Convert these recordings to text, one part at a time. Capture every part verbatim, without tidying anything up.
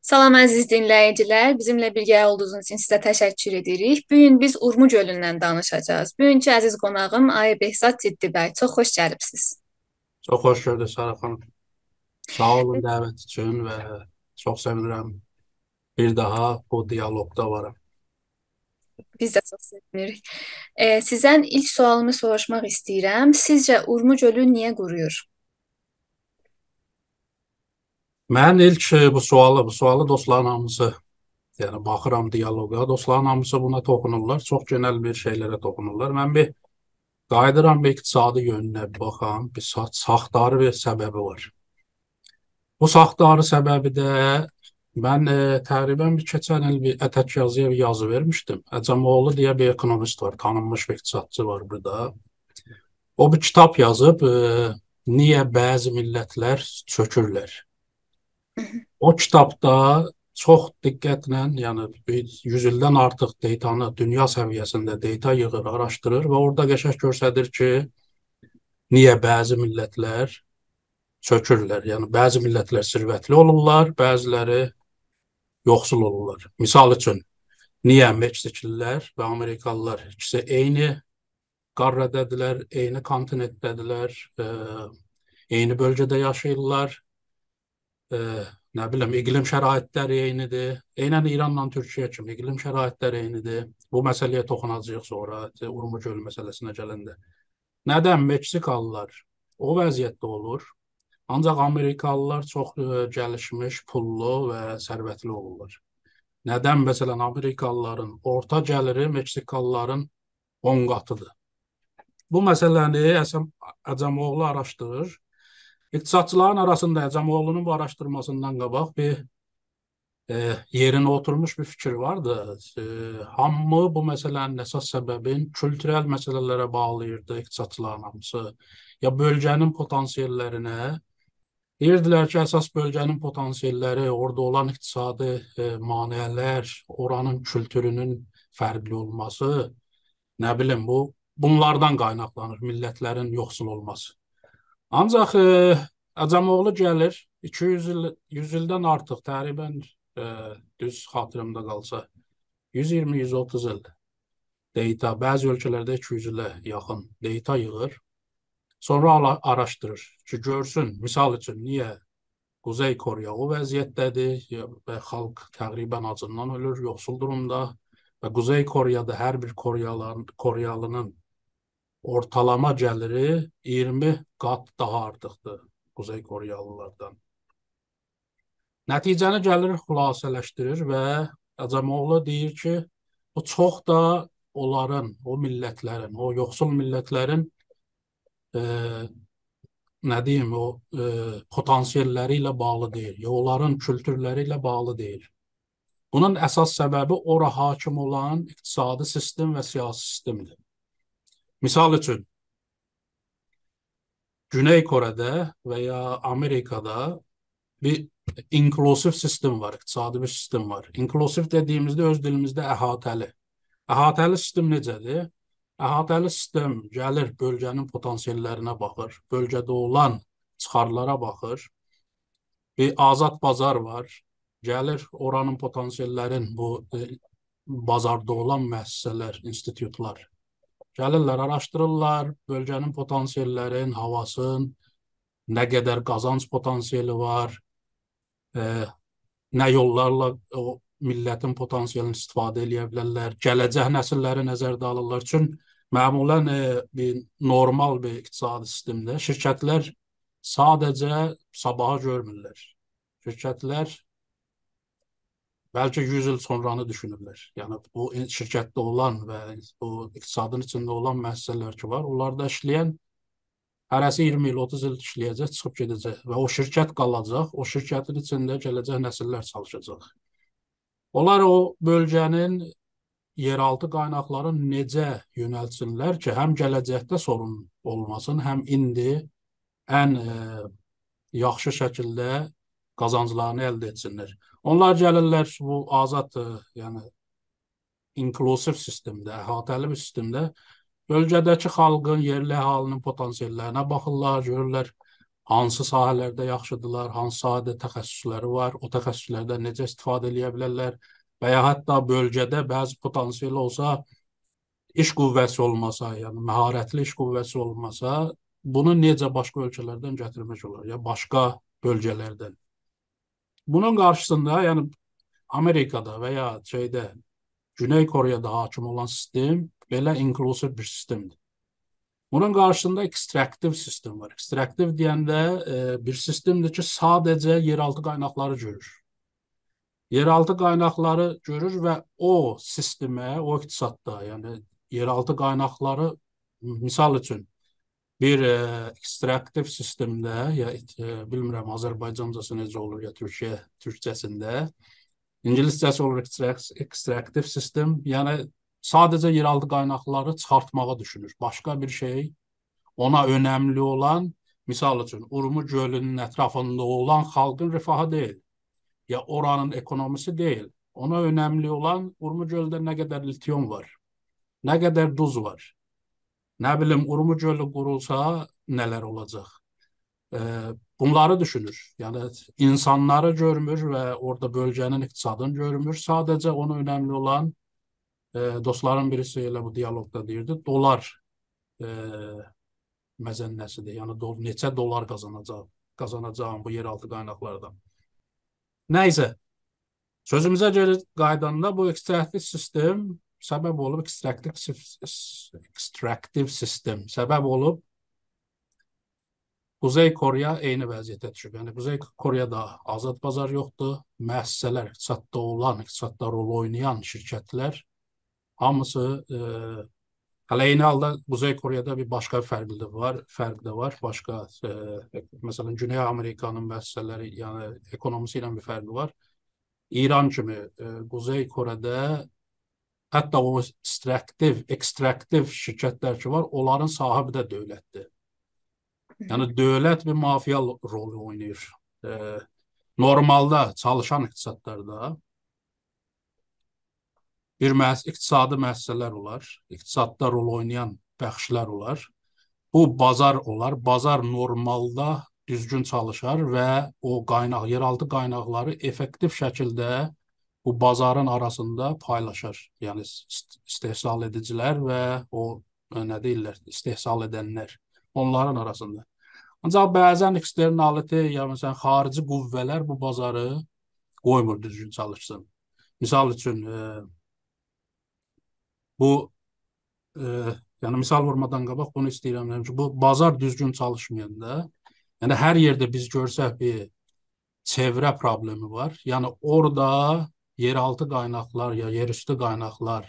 سلام، عزیز دینله‌ییجیلر. بیزیمله بیرگه اولدوغونوز اوچون سیزه تشکر ائدیریک. بو گون بیز اورمو گؤلوندن دانیشاجاغیز. بوگونکو عزیز قوناغیم آقای بهزاد جدی‌بی. چوخ خوش گلیبسیز. چوخ خوش گؤردوک، سارا خانیم. ساغ اولون دعوت اوچون و چوخ سئوینیرم بیر داها بو دیالوقدا وارام. بیز ده چوخ سئوینیریک. ائ، سیزدن ایلک سؤالیمی سوروشماق ایسته‌ییرم. سیزجه اورمو گؤلو نییه قورویور؟ من ایلک، ائ، بو سؤالی، بو سؤالی دوستلارین هامیسی، یعنی باخیرام دیالوقا، دوستلارین هامیسی بونا توخونورلار، چوخ گئنل بیر شئیلره توخونورلار. من بیر قاییدیرام بیر اقتصادی یؤنونه بیر باخام، بیر سا-، ساختاری بیر سببی وار. بو ساختاری سببی ده من، ائ، تقریباً بیر کئچن ایل بیر اتک یازی‌یا بیر یازی وئرمیشدیم. عجم‌اوغلو دئیه بیر اکونومیست وار، تانینمیش بیر اقتصادچی وار بورادا. او بیر کیتاب یازیب، ائ، «نییه بعضی میللتلر چؤکورلر؟» او کیتابدا چوخ دقتله، یعنی بیر یوز ایلدن آرتیق دیتانی، دونیا سویه‌سینده دیتا ییغیر، آراشدیریر و اورادا قشنگ گؤستریر کی، نییه بعضی میللتلر چؤکورلر. یعنی بعضی میللتلر ثروتلی اولورلار، بعضی‌لری یوخسول اولورلار. مثال اوچون، نییه مکزیکلی‌لر و آمریکالی‌لار ایکیسی عینی قاره‌ده‌دیرلر، عینی کونتینئنتده‌دیرلر، ائ، عینی بؤلگه‌ده یاشاییرلار، ائ، نه بیلیم، اقلیم شرایطلری عینی‌دیر. عیناً ایرانلا تورکیه کیمی اقلیم شرایطلری عینی‌دیر. بو مسئله‌یه توخوناجاغیق سونرا، ائ، اورمو گؤلو مسئله‌سینه گلنده. ندن مکزیکالی‌لار او وضعیتده اولور، آنجاق آمریکالی‌لار چوخ، ائ، گلیشمیش، پوللو و ثروتلی اولورلار؟ ندن، مثلاً، آمریکالی‌لارین اورتا گلیری مکزیکالی‌لارین اون قاتی‌دیر؟ بو مسئله‌نی حسن عجم‌اوغلو آراشدیریر. اقتصادچیلارین آراسیندا عجم‌اوغلونون بو آراشدیرماسیندان قاباق بیر، ائ، یئرینه اوتورموش بیر فیکیر واردی. ائ، هامی بو مسئله‌نین اساس سببین کولتورل مسئله‌لره باغلاییردی اقتصادچیلارین هامیسی. یا بؤلگه‌نین پتانسیل‌لرینه، دئییردیلر کی، اساس بؤلگه‌نین پتانسیل‌لری، اورادا اولان اقتصادی، ائ، مانعه‌لر، اورانین کولتورونون فرقلی اولماسی، نه بیلیم، بو، بونلاردان قایناقلانیر میللتلرین یوخسول اولماسی. آنجاق، ائ، عجم‌اوغلو گلیر، ایکی یوز ایل، یوز ایلدن آرتیق، تقریباً، ائ، دوز خاطیریمدا قالسا، یوز اییرمی، یوز اوتوز ایل دیتا، بعضی اؤلکه‌لرده ایکی یوز ایله یاخین دیتا ییغیر. سونرا آلا-، آراشدیریر کی، گؤرسون، مثال اوچون، نییه قوزئی کوریا او وضعیتده‌دیر، یا، و خالق تقریباً آجیندان اؤلور، یوخسول دورومدا و قوزئی کوریادا هر بیر کوریالان-، کوریالینین اورتالاما گلیری اییرمی قات داها آرتیقدیر قوزئی کوریالی‌لاردان. نتیجه‌نی گلیر خلاصه‌لشدیریر و عجم‌اوغلو دئییر کی، بو چوخ دا اونلارین، او میللتلرین، او یوخسول میللتلرین، ائ، نه دئییم، او، ائ، پتانسیل‌لری ایله باغلی دئییل، یا اونلارین کولتورلری ایله باغلی دئییل. بونون اساس سببی اورا حاکم اولان اقتصادی سیستم و سیاسی سیستمدیر. مثال اوچون، گونئی کره‌ده و یا آمریکادا بیر اینکلوسیو سیستم وار، اقتصادی بیر سیستم وار. اینکلوسیو دئدیییمیزده اؤز دیلیمیزده احاطه‌لی. احاطه‌لی سیستم نئجه‌دیر؟ احاطه‌لی سیستم گلیر، بؤلگه‌نین پتانسیل‌لرینه باخیر، بؤلگه‌ده اولان چیخارلارا باخیر. بیر آزاد بازار وار. گلیر اورانین پتانسیل‌لرین، بو، ائ، بازاردا اولان مؤسسه‌لر، اینستیتوتلار گلیرلر، آراشدیریرلار بؤلگه‌نین پتانسیل‌لرین، هاواسین، نه قدر قازانج پتانسیلی وار، ائ، نه یوللارلا او میللتین پتانسیلینی استفاده ائله‌یه بیلرلر، گله‌جک نسیل‌لری نظرده آلیرلار. چون معمولاً، ائ، بیر نورمال بیر اقتصادی سیستمده شرکتلر ساده‌جه صاباحی گؤرمورلر. شرکتلر بلکه یوز ایل سونرانی دوشونورلر. یعنی بو این-، شرکتده اولان و بو اقتصادین ایچینده اولان مؤسسه‌لر کی وار، اونلاردا ایشله‌ین هره‌سی اییرمی ایل، اوتوز ایل ایشله‌یه‌جک، چیخیب گئده‌جک و او شرکت قالاجاق، او شرکتین ایچینده گله‌جک نسیل‌لر چالیشاجاق. اونلار او بؤلگه‌نین یئرآلتی قایناقلارین نئجه یؤنلتسینلر کی، هم گله‌جکده سورون اولماسین، هم ایندی ان، ائ، یاخشی شکیلده قازانجلارینی الده ائتسینلر. اونلار گلیرلر بو آزاد، ائ، یعنی اینکلوسیو سیستمده، احاطه‌لی بیر سیستمده بؤلگه‌ده‌کی خالقین، یئرلی اهالی‌نین پتانسیل‌لرینه باخیرلار، گؤرورلر هانسی ساحه‌لرده یاخشیدیرلار، هانسی ساحه‌ده تخصصلری وار، او تخصصلردن نئجه استفاده ائله‌یه بیلرلر و یا حتی بؤلگه‌ده بعضی پتانسیل اولسا، ایش قوه‌سی اولماسا، یعنی مهارتلی ایش قوه‌سی اولماسا، بونو نئجه باشقا اؤلکه‌لردن گتیرمک اولار، یا باشقا بؤلگه‌لردن. بونون قارشیسیندا، یعنی آمریکادا و یا شئیده، گونئی کوره‌یادا حاکم اولان سیستم بئله اینکلوسیو بیر سیستمدیر. بونون قارشیسیندا اکستراکتیو سیستم وار. اکستراکتیو دئینده، ائ، بیر سیستمدیر کی، ساده‌جه یئرآلتی قایناقلاری گؤرور. یئرآلتی قایناقلاری گؤرور و او سیستمه، او اقتصاددا، یعنی یئرآلتی قایناقلاری، مثال اوچون، بیر، ائ، اکستراکتیو سیستمده، یا ات-، ائ، بیلمیرم آذربایجانجاسی نئجه اولور، یا تورکیه، تورکجه‌سینده. اینگیلیسجه‌سی اولور اکستراک-، اکستراکتیو سیستم. یعنی ساده‌جه یئرآلتی قایناقلاری چیخارتماغی دوشونور. باشقا بیر شئی اونا اؤنملی اولان، مثال اوچون، اورمو گؤلونون اطرافیندا اولان خالقین رفاهی دئییل، یا اورانین اکونومیسی دئییل. اونا اؤنملی اولان اورمو گؤلده نه قدر لیتیوم وار، نه قدر دوز وار. نه بیلیم، اورمو گؤلو قورولسا نه‌لر اولاجاق. ائ، بونلاری دوشونور. یعنی اینسانلاری گؤرمور و اورادا بؤلگه‌نین اقتصادینی گؤرمور. ساده‌جه اونا اؤنملی اولان، ائ، دوستلارین بیریسی ائله بو دیالوگدا دئییردی، دلار، ائ، مظنه‌سیدیر. یعنی دو-، نئچه دلار قازاناجاق، قازاناجاغام بو یئرآلتی قایناقلاردان. نه‌یسه، سؤزوموزه گئری قاییداندا بو اکستراکتیو سیستم سبب اولوب، اکستراکتیو سیف-، اکستراکتیو سیستم سبب اولوب قوزئی کوره‌یا عینی وضعیته دوشوب. یعنی قوزئی کوره‌یادا آزاد بازار یوخدور، مؤسسه‌لر، اقتصاددا اولان، اقتصاددا رول اوینایان شرکتلر هامیسی، ائ، هله عینی حالدا قوزئی کوره‌یادا بیر باشقا فرق ده وار، فرق ده وار. باشقا، ائ، مثلا، گونئی آمریکانین مؤسسه‌لری، یعنی اکونومیسی ایله بیر فرقی وار. ایران کیمی، ائ، قوزئی کوره‌ده حتی او اکستراکتیو، اکستراکتیو شرکتلر کی وار، اونلارین صاحیبی ده دؤولتدیر. یعنی دؤولت بیر مافیا رولو اویناییر. ائ، نورمالدا چالیشان اقتصادلاردا بیر مؤس-، اقتصادی مؤسسه‌لر اولار، اقتصاددا رول اوینایان بخشلر اولار. بو بازار اولار، بازار نورمالدا دوزگون چالیشار و او قایناق، یئرآلتی قایناقلاری افکتیو شکیلده بو بازارین آراسیندا پایلاشار. یعنی است-، استحصال ائدیجیلر و او، ائ، نه دئییرلر، استحصال ائدنلر اونلارین آراسیندا. آنجاق بعضا اکسترنالیتی، یا مثلا خاریجی قوه‌لر بو بازاری قویمور دوزگون چالیشسین. مثال اوچون، ائ، بو، ائ، یعنی مثال وورمادان قاباق بونو ایسته‌ییرم دئییم کی، بو بازار دوزگون چالیشمایاندا، یعنی هر یئرده بیز گؤرسک بیر چئوره پروبلئمی وار. یعنی اورادا یئرآلتی قایناقلار یا یئراوستو قایناقلار،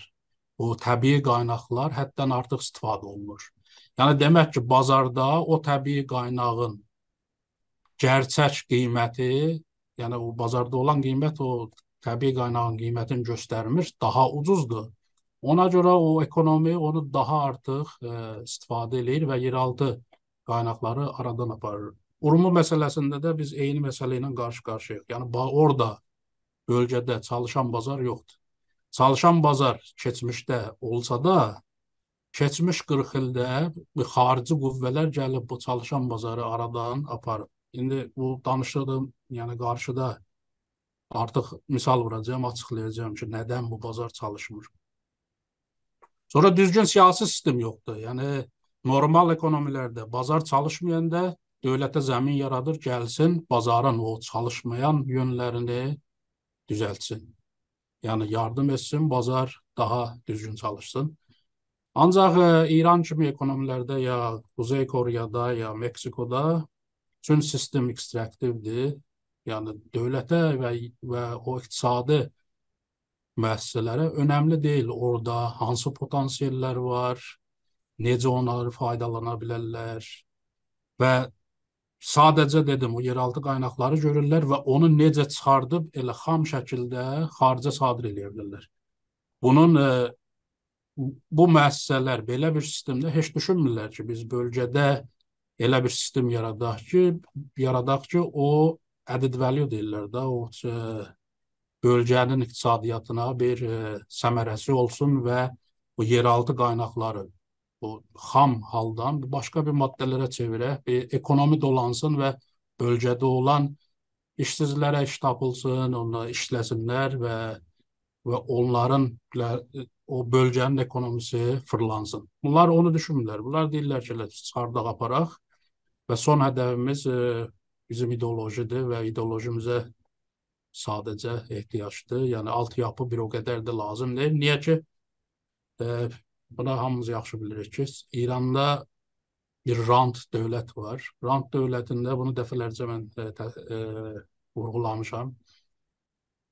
او طبیعی قایناقلار حددن آرتیق استفاده اولونور. یعنی دئمک کی، بازاردا او طبیعی قایناغین گئرچک قیمتی، یعنی او بازاردا اولان قیمت او طبیعی قایناغین قیمتینی گؤسترمیر، داها اوجوزدور. اونا گؤره او اکونومی اونو داها آرتیق، ائ، استفاده ائله‌ییر و یئرآلتی قایناقلاری آرادان آپاریر. اورمو مسئله‌سینده ده بیز عینی مسئله ایله قارشی-قارشی‌یاییق. یعنی با-، اورادا بؤلگه‌ده چالیشان بازار یوخدور. چالیشان بازار کئچمیشده اولسا دا، کئچمیش قیرخ ایلده بو خاریجی قوه‌لر گلیب بو چالیشان بازاری آرادان آپاریب. ایندی بو دانیشیقدا، یعنی قارشیدا آرتیق مثال ووراجاغام، آچیقلایاجاغام کی، ندن بو بازار چالیشمیر. سونرا دوزگون سیاسی سیستم یوخدور. یعنی نورمال اکونومی‌لرده بازار چالیشمایاندا دؤولته زمین یارادیر، گلسین بازارین او چالیشمایان یؤنلرینی دوزلتسین. یعنی یاردیم ائتسین، بازار داها دوزگون چالیشسین. آنجاق، ائ، ایران کیمی اکونومی‌لرده یا قوزئی کوره‌یادا، یا مکسیکودا چون سیستم اکستراکتیودیر. یعنی دؤولته و، و او اقتصادی مؤسسه‌لره اؤنملی دئییل اورادا هانسی پتانسیل‌لر وار، نئجه اونلاری فایدالانا بیلرلر و ساده‌جه دئدیم، او یئرآلتی قایناقلاری گؤرورلر و اونو نئجه چیخاردیب ائله خام شکیلده خارجه صادر ائله‌یه بیلرلر. بونون، ائ، بو مؤسسه‌لر بئله بیر سیستمده هئچ دوشونمورلر کی، بیز بؤلگه‌ده ائله بیر سیستم یاراداق کی، یاراداق کی، او added value دئییرلر ده، او، ائ، بؤلگه‌نین اقتصادیاتینا بیر، ائ، ثمره‌سی اولسون و بو یئرآلتی قایناقلاری بو خام حالدان بیر باشقا بیر ماده‌لره چئویرک، بیر اکونومی دولانسین و بؤلگه‌ده اولان ایشسیزلره ایش تاپیلسین، اونلار ایشله‌سینلر و، و اونلارین بیله-، او بؤلگه‌نین اکونومیسی فیرلانسین. بونلار اونو دوشونمورلر. بونلار دئییرلر کی، ائله چیخارداق آپاراق و سون هدفیمیز، ائ، بیزیم ایدئولوژی‌دیر و ایدئولوژیمیزه ساده‌جه احتیاجدیر. یعنی آلت‌یاپی بیر او قدر ده لازیم دئییل. نییه کی، ائ، بونو هامیمیز یاخشی بیلیریک کی، ایراندا بیر رانت دؤولت وار. رانت دؤولتینده بونو دفعه‌لرجه من، ائ، ته-، ائ، وورغولامیشام.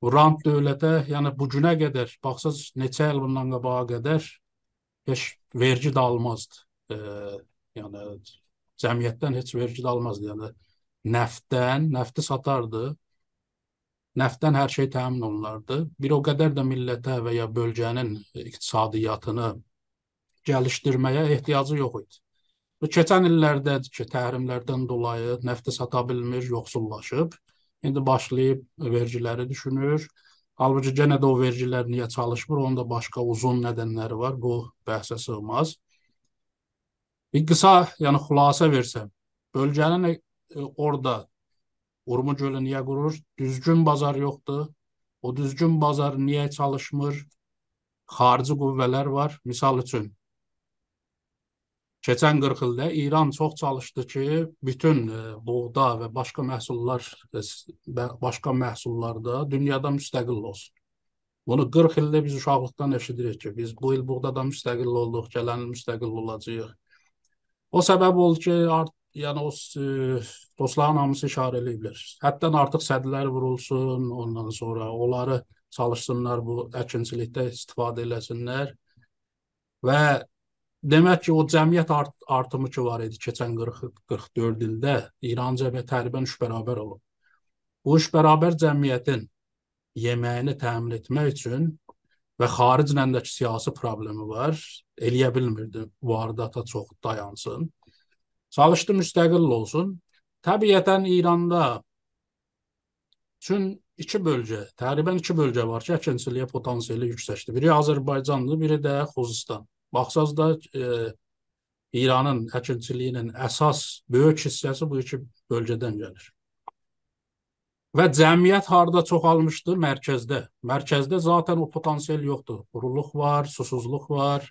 بو رانت دؤولته، یعنی بو گونه قدر، باخساز نئچه ایل بوندان قاباغا قدر هئچ وئرگی ده آلمازدی. ائ، یعنی جمعیتدن هئچ وئرگی ده آلمازدی. یعنی نفتدن، نفتی ساتاردی. نفتدن هر شئی تأمین اولوناردی. بیر او قدر ده میللته و یا بؤلگه‌نین اقتصادیاتینی گلیشدیرمه‌یه احتیاجی یوخ ایدی. بو کئچن ایللرده‌دیر کی، تحریم‌لردن دولایی نفتی ساتا بیلمیر، یوخسوللاشیب. ایندی باشلاییب وئرگی‌لری دوشونور. حالبوکی یئنه ده او وئرگی‌لر نییه چالیشمیر، اونون دا باشقا اوزون ندن‌لری وار. بو بحثه سیغماز. بیر قیسا، یعنی خلاصه وئرسم، بؤلگه‌نین، ائ، اورادا اورمو گؤلو نییه قورویور؟ دوزگون بازار یوخدور. او دوزگون بازار نییه چالیشمیر؟ خاریجی قوه‌لر وار. مثال اوچون، کئچن قیرخ ایلده ایران چوخ چالیشدی کی، بوتون، ائ، بوغدا و باشقا محصوللار، ائ، س-، به-، باشقا محصوللاردا دونیادان مستقل اولسون. بونو قیرخ ایلدیر بیز اوشاقلیقدان ائشیدیریک کی، بیز بو ایل بوغدادان مستقل اولدوق، گلن ایل مستقل اولاجاغیق. او سبب اولدو کی، آرت-، یعنی او س-، دوستلارین هامیسی ایشاره ائله‌ییبلر. حددن آرتیق سدلر وورولسون، اوندان سونرا اونلاری چالیشسینلار، بو اکینچیلیکده استفاده ائله‌سینلر. و دئمک کی، او جمعیت آرت-، آرتیمی کی وار ایدی کئچن قیرخ، قیرخ دؤرد ایلده، ایران جمعیتی تقریباً اوچ برابر اولوب. بو اوچ برابر جمعیتین یئمه‌یینی تأمین ائتمک اوچون و خاریجله ده کی، سیاسی پروبلئمی وار، ائله‌یه بیلمیردی وارداتا چوخ دایانسین. چالیشدی مستقل اولسون. طبیعتاً ایراندا چون ایکی بؤلگه، تقریباً ایکی بؤلگه وار کی، اکینچیلیگه پتانسیلی یوکسکدیر. بیری آذربایجاندیر، بیری ده خوزستان. باخساز دا، ائ، ایرانین اکینچیلیگینین اساس، بؤیوک حیصه‌سی بو ایکی بؤلگه‌دن گلیر. و جمعیت هاردا چوخالمیشدی؟ مرکزده. مرکزده ذاتاً او پتانسیل یوخدور. قورولوق وار، سوسوزلوق وار،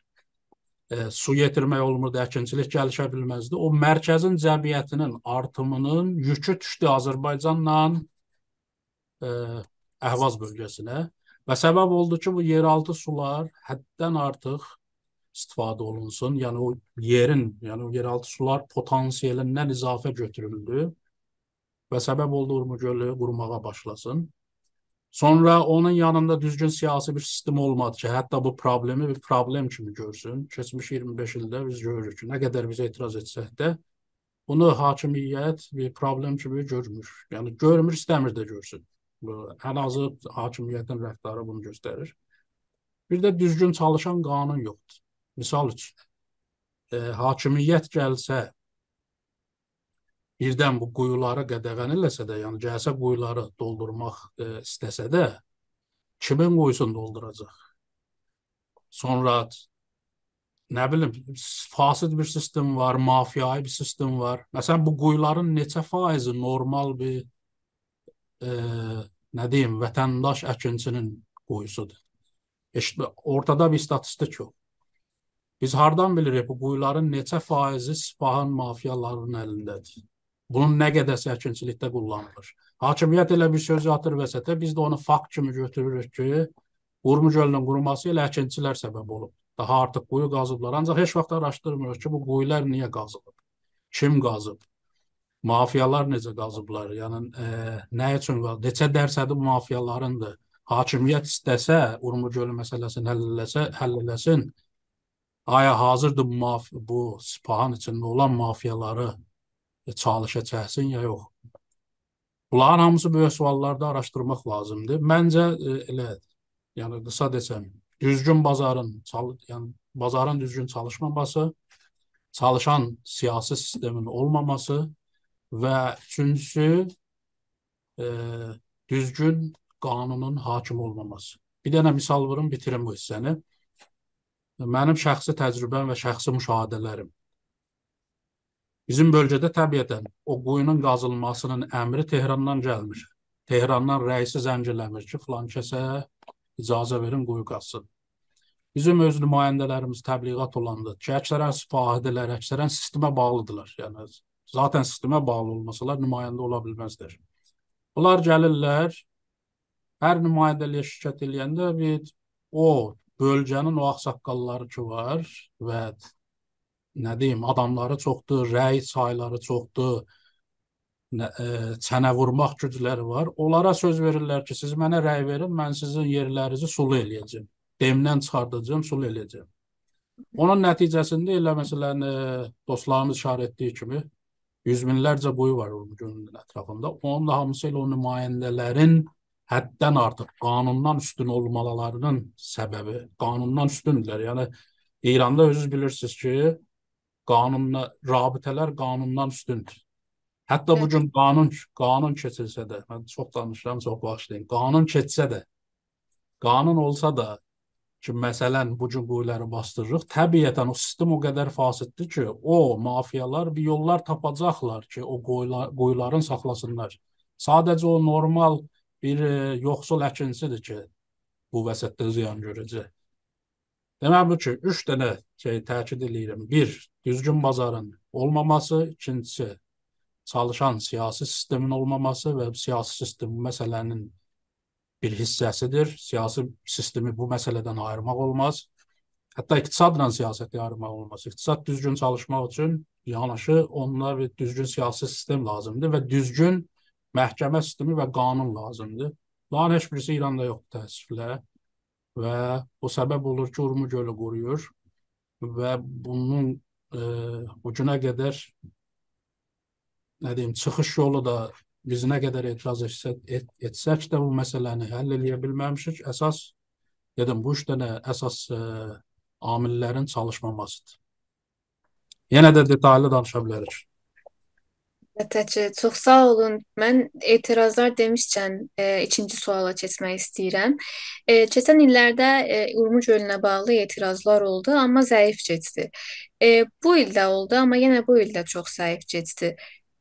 ائ، سو یئتیرمک اولموردو، اکینچیلیک گلیشه بیلمزدی. او مرکزین جمعیتینین آرتیمینین یوکو دوشدو آذربایجانلا، ائ، اهواز بؤلگه‌سینه. و سبب اولدو کی، بو یئرآلتی سولار حددن آرتیق استفاده اولونسون. یعنی او یئرین، یعنی او یئرآلتی سولار پتانسیلیندن اضافه گؤتورولدو. و سبب اولدو اورمو گؤلو قوروماغا باشلاسین. سونرا اونون یانیندا دوزگون سیاسی بیر سیستم اولمادی کی، حتی بو پروبلئمی بیر پروبلئم کیمی گؤرسون. کئچمیش اییرمی بئش ایلده بیز گؤروروک کی، نه قدر بیز اعتراض ائتسک ده، بونو حاکمیت بیر پروبلئم کیمی گؤرمور. یعنی گؤرمور، ایسته‌میر ده گؤرسون. بو، ان آزی حاکمیتین رفتاری بونو گؤستریر. بیر ده دوزگون چالیشان قانون یوخدور. مثال اوچون، ائ، حاکمیت گلسه، بیردن بو قویولاری قدغن ائله‌سه ده، یعنی گلسه قویولاری دولدورماق، ائ، ایسته‌سه ده، کیمین قویوسونو دولدوراجاق؟ سونرا، نه بیلیم، فاسد بیر سیستم وار، مافیایی بیر سیستم وار. مثلاً، بو قویولارین نئچه فایضی نورمال بیر، ائ، نه دئییم، وطنداش اکینچی‌نین قویوسودور؟ هئچ بیر، اورتادا بیر ایستاتیستیک یوخ. بیز هاردان بیلیریک بو قویولارین نئچه فایضی سپاهین، مافیالارین الینده‌دیر؟ بونون نه قدری اکینچیلیکده قوللانیلیر؟ حاکمیت ائله بیر سؤز آتیر وسطه، بیز ده اونو فاکت کیمی گؤتوروروک کی، اورمو گؤلونون قوروماسی ائله اکینچی‌لر سبب اولوب. داها آرتیق قویو قازیبلار. آنجاق هئچ واخت آراشدیرمیریق کی، بو قویولار نییه قازیلیب؟ کیم قازیب؟ مافیالار نئجه قازیبلار؟ یعنی، ائ، نه اوچون قازیب؟ نئچه درصدی بو مافیالاریندیر؟ حاکمیت ایسته‌سه، اورمو گؤلو مسئله‌سینی حل ائله‌سه، حل ائله‌سین، آیا حاضردیر بو ماف-، بو سپاهین ایچینده اولان مافیالاری، ائ، چالشه چکسین یا یوخ؟ بونلارین هامیسی بؤیوک سؤاللاردی، آراشدیرماق لازیمدیر. منجه، ائ، ائله، یعنی قیسا دئسم، دوزگون بازارین چال-، یعنی بازارین دوزگون چالیشماماسی، چالیشان سیاسی سیستمین اولماماسی و اوچونجوسو، ائ، دوزگون قانونون حاکم اولماماسی. بیر دنه مثال ووروم، بیتیریم بو حیصه‌نی. منیم شخصی تجربه‌م و شخصی مشاهده‌لریم. بیزیم بؤلگه‌ده طبیعتاً او قویونون قازیلماسی‌نین امری تهراندان گلمیر. تهراندان رئیسی زنگ ائله‌میر کی، فلان کسه اجازه وئرین، قویو قازسین. بیزیم اؤز نماینده‌لریمیز تبلیغات اولاندا کی، اکثراً سپاهی‌دیرلر، اکثراً سیستمه باغلی‌دیرلار. یعنی، ذاتاً سیستمه باغلی اولماسالار، نماینده اولا بیلمزلر. بونلار گلیرلر، هر نماینده‌لییه شرکت ائله‌ینده بیر او بؤلگه‌نین او آغ‌ساققاللاری کی وار و، نه دئییم، آداملاری چوخدور، رأی سایلاری چوخدور، نه، ائ، چنه وورماق گوجلری وار. اونلارا سؤز وئریرلر کی، سیز منه رأی وئرین، من سیزین یئرلرینیزی سولو ائله‌یه‌جم. دئمدن چیخارداجاغام، سولو ائله‌یه‌جم. اونون نتیجه‌سینده ائله، مثلاً، ائ، دوستلاریمیز اشاره ائتدیگی کیمی، یوز مینلرجه قویو وار اورمو گؤلونون اطرافیندا. اونون دا هامیسی ائله او نماینده‌لرین حددن آرتیق، قانوندان اوستون اولمالاری‌نین سببی، قانوندان اوستوندورلر. یعنی، ایراندا اؤزونوز بیلیرسینیز کی، قانونلا، رابطه‌لر قانوندان اوستوندور. حتی بو، بلی، گون قانون، قانون کئچیلسه ده، من چوخ دانیشیرام، چوخ باغیشلایین، قانون کئچسه ده، قانون اولسا دا کی، مثلاً، بو گون قویولاری باسدیریریق، طبیعتاً او سیستم او قدر فاسددیر کی، او مافیالار بیر یوللار تاپاجاقلار کی، او قویولا-، قویولارین ساخلاسینلار. ساده‌جه او نورمال بیر، ائ، یوخسول اکینچی‌دیر کی، بو وسطده زیان گؤره‌جک. دئمک، بو کی، اوچ دنه شئی تأکید ائله‌ییرم. بیر، دوزگون بازارین اولماماسی، ایکینجیسی، چالیشان سیاسی سیستمین اولماماسی و سیاسی سیستم بو مسئله‌نین بیر حیصه‌سی‌دیر. سیاسی سیستمی بو مسئله‌دن آییرماق اولماز. حتی اقتصادلا سیاستی آییرماق اولماز. اقتصاد دوزگون چالیشماق اوچون یاناشی اوندا بیر دوزگون سیاسی سیستم لازیمدیر و دوزگون محکمه سیستمی و قانون لازیمدیر. بونلارین هئچ بیریسی ایراندا یوخدور، تأسفله. و او سبب اولور کی، اورمو گؤلو قورویور و بونون، ائ، بو گونه قدر، نه دئییم، چیخیش یولو دا، بیز نه قدر اعتراض ائتسک، ائت-، ائتسک ده بو مسئله‌نی حل ائله‌یه بیلمه‌میشیک. اساس، دئدیم، بو اوچ دنه اساس، ائ، عامل‌لرین چالیشماماسی‌دیر. یئنه ده دئتایلی دانیشا بیلریک. البته کی، چوخ ساغ اولون. من اعتراضلار دئمیشکن، ائ، ایکینجی سؤالا کئچمک ایسته‌ییرم. ائ، کئچن ایللرده، ائ، اورمو گؤلونه باغلی اعتراضلار اولدو، آمما ضعیف کئچدی. ائ، بو ایل ده اولدو، آمما یئنه بو ایل ده چوخ ضعیف کئچدی.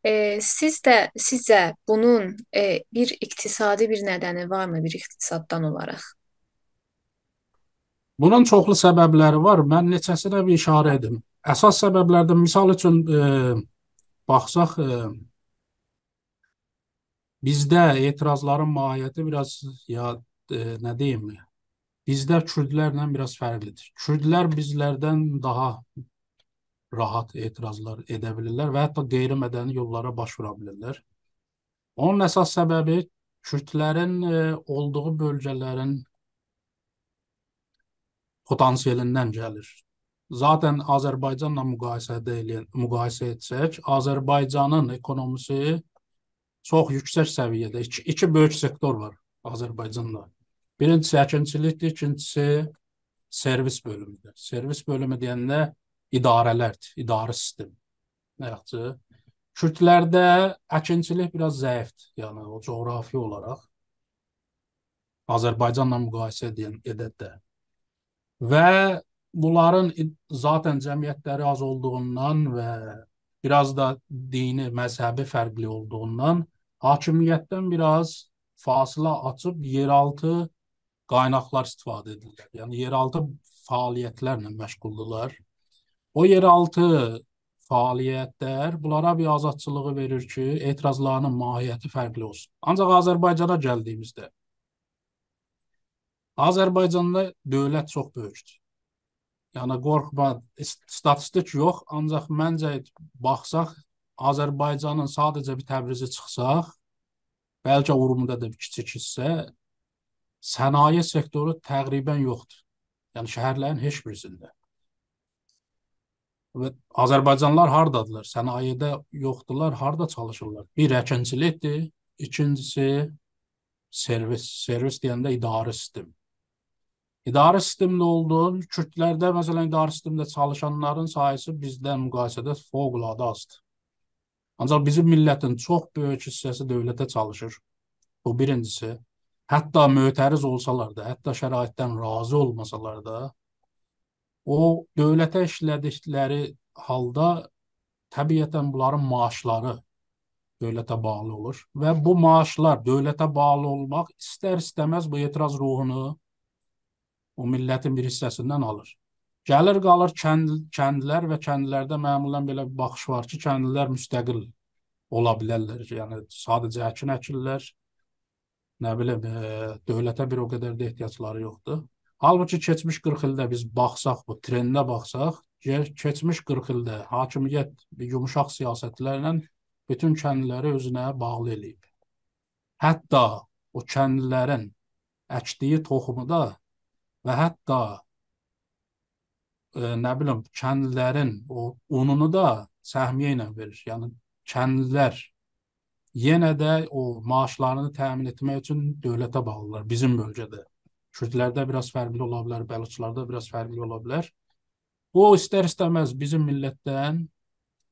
ائ، سیز ده، سیزجه بونون، ائ، بیر اقتصادی بیر ندنی وارمی، بیر اقتصاددان اولاراق؟ بونون چوخلو سبب‌لری وار. من نئچه‌سینه بیر اشاره ائدیم. اساس سبب‌لردن، مثال اوچون، ائ، باخساق، ائ، بیزده اعتراضلارین ماهیتی بیر آز، یا، ائ، نه دئییم، بیزده کوردلرله بیر آز فرقلی‌دیر. کوردلر بیزلردن داها راحت اعتراضلار ائده بیلیرلر و حتی غیرمدنی یوللارا باش وورا بیلیرلر. اونون اساس سببی کوردلرین، ائ، اولدوغو بؤلگه‌لرین پتانسیلیندن گلیر. ذاتاً آذربایجانلا مقایسه‌ده ائله‌ین-، مقایسه ائتسک، آذربایجانین اکونومیسی چوخ یوکسک سویه‌ده. ایکی، ایکی بؤیوک سکتور وار آذربایجاندا. بیرینجیسی اکینچیلیکدیر، ایکینجیسی سرویس بؤلومودور. سرویس بؤلومو دئینده اداره‌لردیر، اداره سیستمی. نه یاخشی. کوردلرده اکینچیلیک بیر آز ضعیفدیر، یعنی او جغرافی اولاراق. آذربایجانلا مقایسه ائدین-، ائدک ده. و بونلارین ای-، ذاتاً جمعیت‌لری آز اولدوغوندان و بیر آز دا دینی، مذهبی فرقلی اولدوغوندان حاکمیتدن بیر آز فاصله آچیب یئرآلتی قایناقلار استفاده ائدیرلر. یعنی یئرآلتی فعالیت‌لرله مشغولدورلار. او یئرآلتی فعالیت‌لر بونلارا بیر آزادچیلیغی وئریر کی، اعتراضلارینین ماهیتی فرقلی اولسون. آنجاق آذربایجانا گلدیییمیزده، آذربایجاندا دؤولت چوخ بؤیوکدور. یعنی، قورخما، ایس-، استاتیستیک یوخ، آنجاق منجه باخساق، آذربایجانین ساده‌جه بیر تبریزی چیخساق، بلکه اورمودا دا بیر کیچیک حیصه، صنایع سکتورو تقریباً یوخدور. یعنی، شهرلرین هئچ بیریسینده. و آذربایجانلیلار هاردادیلار؟ صنایعده یوخدورلار، هاردا چالیشیرلار؟ بیر، اکینچیلیکدیر، ایکینجیسی، سرویس. سرویس دئینده اداره سیستم. اداره سیستمده اولدو. کوردلرده، مثلاً، اداره سیستمده چالیشانلارین ساییسی بیزدن مقایسه‌ده فوق‌العاده آزدیر. آنجاق بیزیم میللتین چوخ بؤیوک حیصه‌سی دؤولته چالیشیر. بو بیرینجیسی. حتی معترض اولسالار دا، حتی شرایطدن راضی اولماسالار دا، او دؤولته ایشله‌دیکلری حالدا طبیعتاً بونلارین معاشلاری دؤولته باغلی اولور. و بو معاشلار، دؤولته باغلی اولماق ایستر-ایسته‌مز بو اعتراض روحونو او میللتین بیر حیصه‌سیندن آلیر. گلیر قالیر کند-، کندلر و کندلرده معمولاً بئله بیر باخیش وار کی، کندلی‌لر مستقل اولا بیلرلر. یعنی، ساده‌جه اکین اکیرلر. نه بیلیم، ائ، دؤولته بیر او قدر ده احتیاجلاری یوخدور. حالبوکی کئچمیش قیرخ ایلده بیز باخساق، بو ترنده باخساق، کئ-، کئچمیش قیرخ ایلده حاکمیت یوموشاق سیاستلرله بوتون کندلی‌لری اؤزونه باغلی ائله‌ییب. حتی او کندلی‌لرین اکدیگی توخومو دا و حتی، ائ، نه بیلیم، کندلی‌لرین او اونونو دا سهمیه ایله وئریر. یعنی، کندلی‌لر یئنه ده او معاشلارینی تأمین ائتمک اوچون دؤولته باغلی‌دیرلار بیزیم بؤلگه‌ده. کوردلرده بیر آز فرقلی اولا بیلر، بلوچلاردا بیر آز فرقلی اولا بیلر. بو ایستر-ایسته‌مز بیزیم میللتدن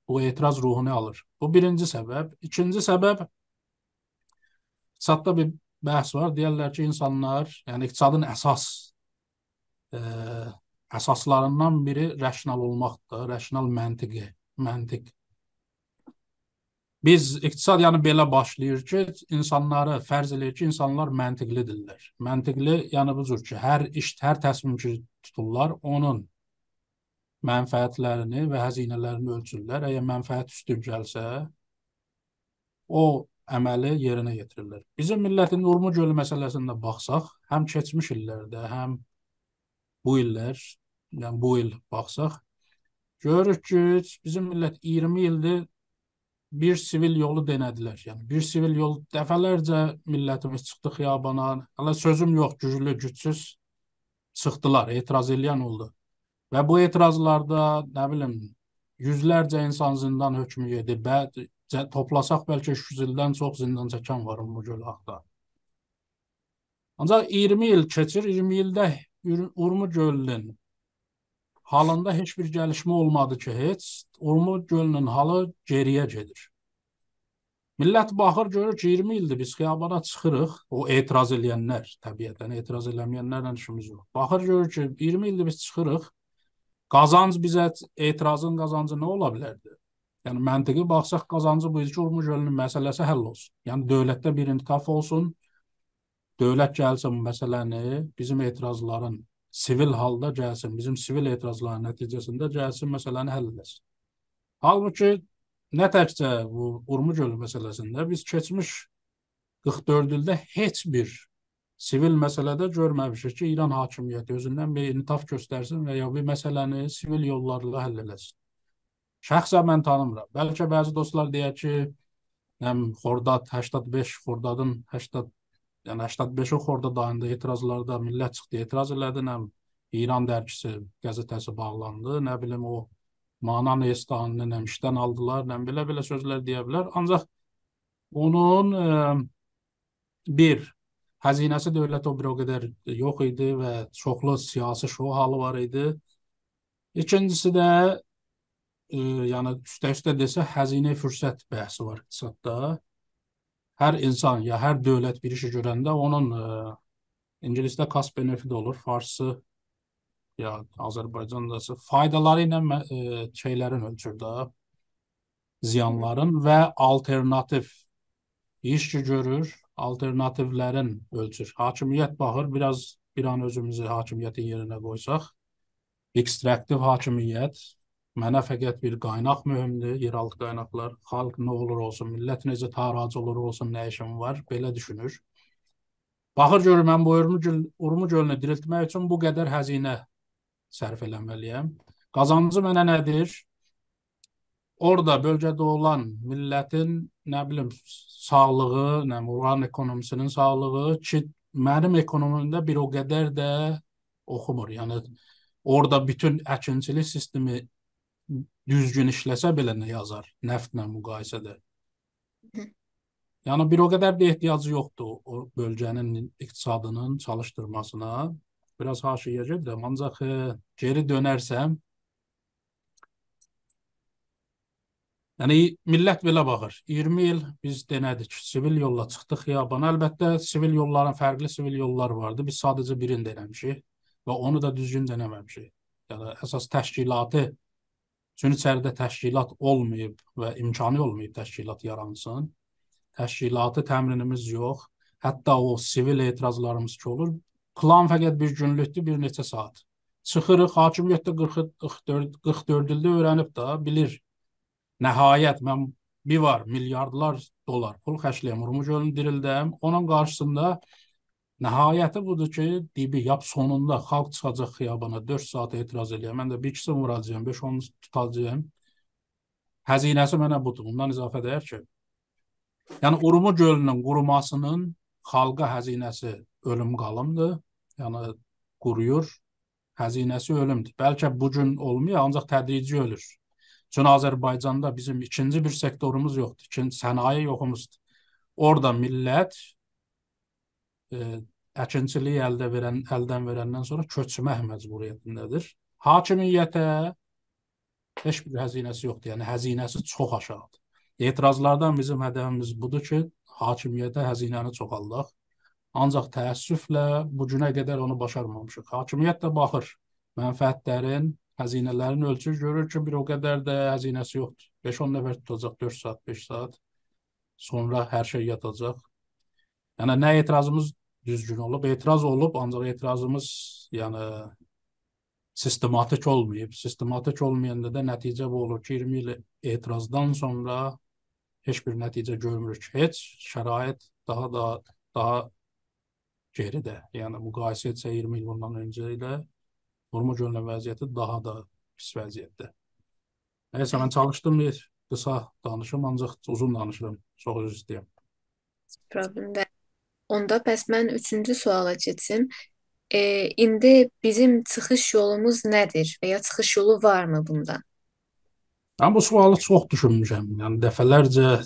بو اعتراض روحونو آلیر. بو بیرینجی سبب. ایکینجی سبب، اقتصاددا بیر بحث وار. دئیرلر کی، اینسانلار، یعنی اقتصادین اساس، ائ، اساسلاریندان بیری رشنال اولماقدیر، رشنال منطقی، منطق. بیز اقتصاد، یعنی، بئله باشلاییر کی، اینسانلاری فرض ائله‌ییر کی، اینسانلار منطقلی‌دیرلر. منطقلی، یعنی بو جور کی، هر ایش، هر تصمیم کی توتورلار، اونون منفعتلرینی و هزینه‌لرینی اؤلچورلر. اگر منفعت اوستون گلسه، او عملی یئرینه یئتیریرلر. بیزیم میللتین اورمو گؤلو مسئله‌سینده باخساق، هم کئچمیش ایللرده، هم بو ایللر، یعنی بو ایل باخساق، گؤروروک کی، بیزیم میللت اییرمی ایلدیر بیر سیویل یولو دئنه‌دیلر. یعنی بیر سیویل یول، دفعه‌لرجه میللتیمیز چیخدی خیابانا. هله سؤزوم یوخ، گوجلو، گوجسوز چیخدیلار، اعتراض ائله‌ین اولدو. و بو اعتراضلاردا، نه بیلیم، یوزلرجه اینسان زیندان حکمو یئدی. به-، جه-، توپلاساق بلکه اوچ یوز ایلدن چوخ زیندان چکن وار بو گؤل حاقدا. آنجاق اییرمی ایل کئچیر، اییرمی ایلده اور-، اورمو گؤلونون حالیندا هئچ بیر گلیشمه اولمادی کی، هئچ. اورمو گؤلونون حالی گئری‌یه گئدیر. میللت باخیر، گؤرور کی، اییرمی ایلدیر بیز خیابانا چیخیریق. او اعتراض ائله‌ینلر، طبیعتاً، اعتراض ائله‌مه‌ینلرله ایشیمیز یوخ. باخیر، گؤرور کی، اییرمی ایلدیر بیز چیخیریق. قازانج بیزه، اعتراضین قازانجی نه اولا بیلردی؟ یعنی، منطقی باخساق، قازانجی بو ایدی کی، اورمو گؤلونون مسئله‌سی حل اولسون. یعنی، دؤولتده بیر انعطاف اولسون، دؤولت گلسین مسئله‌نی، بیزیم اعتراضلارین سیویل حالدا گلسین، بیزیم سیویل اعتراضلارین نتیجه‌سینده گلسین، مسئله‌نی حل ائله‌سین. حالبوکی نه تکجه بو اورمو گؤلو مسئله‌سینده، بیز کئچمیش قیرخ دؤرد ایلده هئچ بیر سیویل مسئله‌ده گؤرمه‌میشیک کی، ایران حاکمیتی اؤزوندن بیر انعطاف گؤسترسین و یا بیر مسئله‌نی سیویل یوللارلا حل ائله‌سین. شخصاً من تانیمیرام. بلکه بعضی دوستلار دئیر کی، نه بیلیم، خرداد، هشتاد بئش، خردادین هشتاد، یعنی هشتاد بئشین خرداد آییندا اعتراضلاردا میللت چیخدی، اعتراض ائله‌دی، نه بیلیم، ایران درگیسی، قزئته‌سی باغلاندی، نه بیلیم، او مانا نئیستانینی، نه بیلیم، ایشدن آلدیلار، نه بیلیم، بئله-بئله سؤزلر دئیه بیلر. آنجاق اونون، ائ، بیر، هزینه‌سی دؤولته او بیر او قدر یوخ ایدی و چوخلو سیاسی شو حالی وار ایدی. ایکینجیسی ده، ائ، یعنی اوسته-اوسته دئسه، هزینه فرصت بحثی وار اقتصاددا. هر اینسان یا هر دؤولت بیر ایشی گؤرنده اونون، ائ، اینگیلیسده cost benefit اولور، فارسیسی یا آذربایجانداسی فایدالاری ایله مه-، ائ، شئیلرین اؤلچور ده، زیانلارین و آلترناتیو ایش کی گؤرور، آلترناتیولرین اؤلچور. حاکمیت باخیر، بیر آز، بیر آن اؤزوموزو حاکمیتین یئرینه قویساق، اکستراکتیو حاکمیت، منه فقط بیر قایناق مهمدور، یئرآلتی قایناقلار، خالق نه اولور اولسون، میللت نئجه تاراج اولور اولسون، نه ایشیم وار، بئله دوشونور. باخیر گؤرور، من بو اورمو گؤل-، اورمو گؤلونو دیریلتمک اوچون بو قدر هزینه صرف ائله‌مه‌لی‌یم. قازانجی منه نه‌دیر؟ اورادا بؤلگه‌ده اولان میللتین، نه بیلیم، ساغلیغی، نه بیلیم، اورانین اکونومیسینین ساغلیغی کی، منیم اکونومیمده بیر او قدر ده اوخومور. یعنی، اورادا بوتون اکینچیلیک سیستمی دوزگون ایشله‌سه بئله نه یازار، نفتله مقایسه‌ده؟ هی. یعنی، بیر او قدر ده احتیاجی یوخدور او بؤلگه‌نین اقتصادینین چالیشدیرماسینا. بیر آز حاشیه‌یه گئدیرم، آنجاق، ائ، گئری دؤنرسم، یعنی، میللت بئله باخیر. اییرمی ایل بیز دئنه‌دیک، سیویل یوللا چیخدیق خیابانا. البته، سیویل یوللارین، فرقلی سیویل یوللار واردی. بیز ساده‌جه بیرینی دئنه‌میشیک و اونو دا دوزگون دئنه‌مه‌میشیک. یعنی، اساس تشکیلاتی، چونکی ایچریده تشکیلات اولماییب و امکانی اولماییب تشکیلات یارانسین. تشکیلاتی تمرینیمیز یوخ. حتی او سیویل اعتراضلاریمیز کی اولور، پلان فقط بیر گونلوکدور، بیر نئچه ساعات. چیخیریق، حاکمیت ده قیرخ، قیرخ دؤرد، قیرخ دؤرد ایلده اؤیرنیب ده، بیلیر. نهایت، من بیر وار، میلیاردلار دلار پول خرجله‌یم، اورمو گؤلونو دیریلدم. اونون قارشیسیندا نهایتی بودور کی، دیبی، لاپ سونوندا خالق چیخاجاق خیابانا، دؤرد ساعات اعتراض ائله‌یه. من ده بیر ایکیسینی ووراجاغام، بئش اون توتاجاغام. هزینه‌سی منه بودور، بوندان اضافه دئییل کی. یعنی، اورمو گؤلونون قوروماسینین خالقا هزینه‌سی اؤلوم قالیمدیر. یعنی، قورویور، هزینه‌سی اؤلومدور. بلکه بو گون اولمویا، آنجاق تدریجی اؤلور. چون آذربایجاندا بیزیم ایکینجی بیر سکتوروموز یوخدور، ایکینجی صنایع یوخوموزدور. اورادا میللت، ائ، اکینچیلیگی الده وئرن، الدن وئرندن سونرا کؤچمک مجبوریتینده‌دیر. حاکمیته هئچ بیر هزینه‌سی یوخدور، یعنی هزینه‌سی چوخ آشاغیدیر. اعتراضلاردان بیزیم هدفیمیز بودور کی، حاکمیته هزینه‌نی چوخالداق. آنجاق تأسفله بو گونه قدر اونو باشارمامیشیق. حاکمیت ده باخیر، منفعتلرین، هزینه‌لرین اؤلچور، گؤرور کی، بیر او قدر ده هزینه‌سی یوخدور. بئش اون نفر توتاجاق، دؤرد ساعات، بئش ساعات. سونرا هر شئی یاتاجاق. یعنی، نه اعتراضیمیز دوزگون اولوب، اعتراض اولوب، آنجاق اعتراضیمیز، یعنی، سیستماتیک اولماییب. سیستماتیک اولمایاندا دا نتیجه بو اولور کی، ایگیرمی ایل اعتراضدان سونرا هئچ بیر نتیجه گؤرموروک. هئچ، شرایط داها دا، داها گئریده. یعنی، مقایسه ائتسک ایگیرمی ایل بوندان اؤنجه ایله اورمو گؤلونون وضعیتی داها دا پیس وضعیتده. نه‌یسه، من چالیشدیم بیر قیسا دانیشیم، آنجاق اوزون دانیشیرام. چوخ عذر ایسته‌ییرم. پروبلئم دئییل. اوندا بس من اوچونجو سؤالا کئچیم. ائ، ایندی بیزیم چیخیش یولوموز نه‌دیر و یا چیخیش یولو وارمی بوندان؟ من بو سؤالی چوخ دوشونموشم. یعنی، دفعه‌لرجه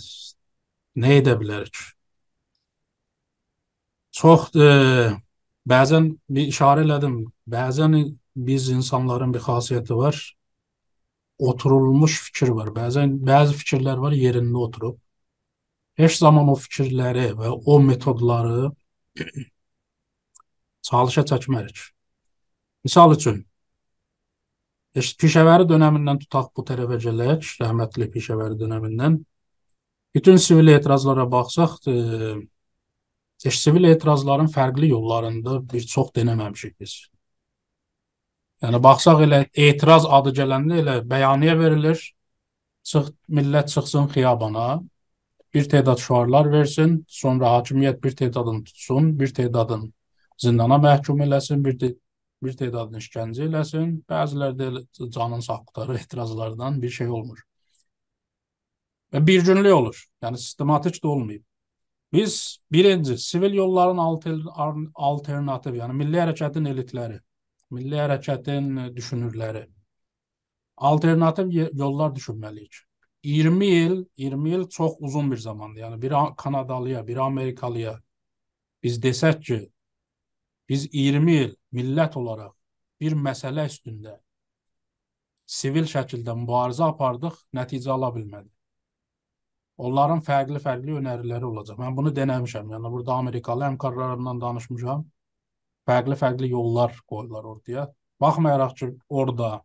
نه ائده بیلریک؟ چوخ، ائ، بعضا بیر ایشاره ائله‌دیم. بعضا بیز اینسانلارین بیر خاصیتی وار. اوتورولموش فیکیر وار. بعضا بعضی فیکیرلر وار، یئرینده اوتوروب. هئچ زامان او فیکیرلری و او متودلاری چالشا چکمه‌ریک. مثال اوچون، هئچ پیشه‌وری دؤنمیندن توتاق بو طرفه گلک، رحمتلی پیشه‌وری دؤنمیندن. بوتون سیویل اعتراضلارا باخساق، ائ، هئچ سیویل اعتراضلارین فرقلی یوللاریندا بیر چوخ دئنه‌مه‌میشیک بیز. یعنی، باخساق ائله اعتراض آدی گلنده ائله بیانیه وئریلیر، چیخ، میللت چیخسین خیابانا، بیر تعداد شعارلار وئرسین، سونرا حاکمیت بیر تعدادینی توتسون، بیر تعدادینی زیندانا محکوم ائله‌سین، بیر ده، بیر تعدادینی ایشکنجه ائله‌سین، بعضیلری ده ائله جانینی ساغ قوتاریر اعتراضلاردان، بیر شئی اولمور. و بیر گونلوک اولور. یعنی، سیستماتیک ده اولماییب. بیز بیرینجی، سیویل یوللارین آلتر، آر، آلترناتیو، یعنی میللی حرکتین الیتلری، میللی حرکتین، ائ، دوشونورلری، آلترناتیو یئ، یوللار دوشونمه‌لی‌ییک. ایگیرمی ایل، ایگیرمی ایل چوخ اوزون بیر زاماندیر. یعنی، بیر آ، کانادالی‌یا، بیر آمریکالی‌یا بیز دئسک کی، بیز ایگیرمی ایل میللت اولاراق بیر مسئله اوستونده سیویل شکیلده موباریزه آپاردیق، نتیجه آلا بیلمه‌دیک. اونلارین فرقلی-فرقلی اؤنری‌لری اولاجاق. من بونو دئنه‌میشم. یعنی، بورادا آمریکالی همکارلاریمنان دانیشمیشام. فرقلی-فرقلی یوللار قویورلار اورتایا. باخمایاراق کی، اورادا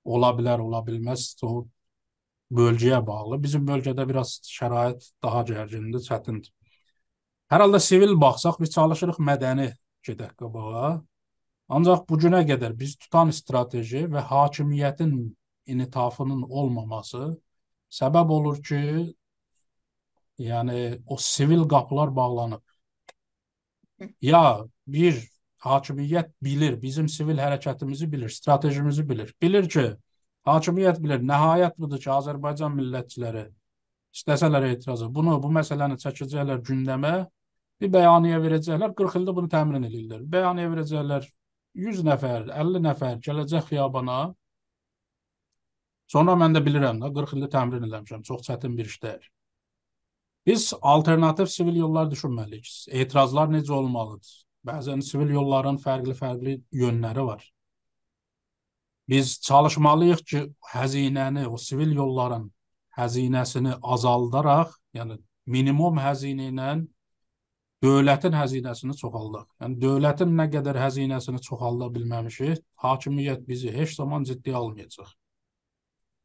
اولا بیلر، اولا بیلمز، او بؤلگه‌یه باغلی. بیزیم بؤلگه‌ده بیر آز شرایط داها گرگیندیر، چتیندیر. هر حالدا سیویل باخساق، بیز چالیشیریق مدنی گئدک قاباغا. آنجاق بو گونه قدر بیز توتان استراتژی و حاکمیتین انعطافینین اولماماسی سبب اولور کی، یعنی، او سیویل قاپیلار باغلانیب. یا بیر، حاکمیت بیلیر، بیزیم سیویل حرکتیمیزی بیلیر، استراتژیمیزی بیلیر. بیلیر کی، حاکمیت بیلیر، نهایت بودور کی، آذربایجان میللتچیلری ایسته‌سه‌لر اعتراضا، بونو، بو مسئله‌نی چکه‌جکلر گوندمه، بیر بیانیه وئره‌جکلر، قیرخ ایلده بونو تمرین ائله‌ییرلر. بیر بیانیه وئره‌جکلر، یوز نفر، اللی نفر گله‌جک خیابانا. سونرا من ده بیلیرم ده، قیرخ ایلده تمرین ائله‌میشم، چوخ چتین بیر ایش دئییل. بیز آلترناتیو سیویل یوللار دوشونمه‌لی‌ییک. اعتراضلار نئجه اولمالیدیر؟ بعضا سیویل یوللارین فرقلی-فرقلی یؤنلری وار. بیز چالیشمالی‌ییق کی، هزینه‌نی، او سیویل یوللارین هزینه‌سینی آزالداراق، یعنی مینیموم هزینه ایله دؤولتین هزینه‌سینی چوخالداق. یعنی، دؤولتین نه قدر هزینه‌سینی چوخالدا بیلمه‌میشیک، حاکمیت بیزی هئچ زامان جدی‌یه آلمایاجاق.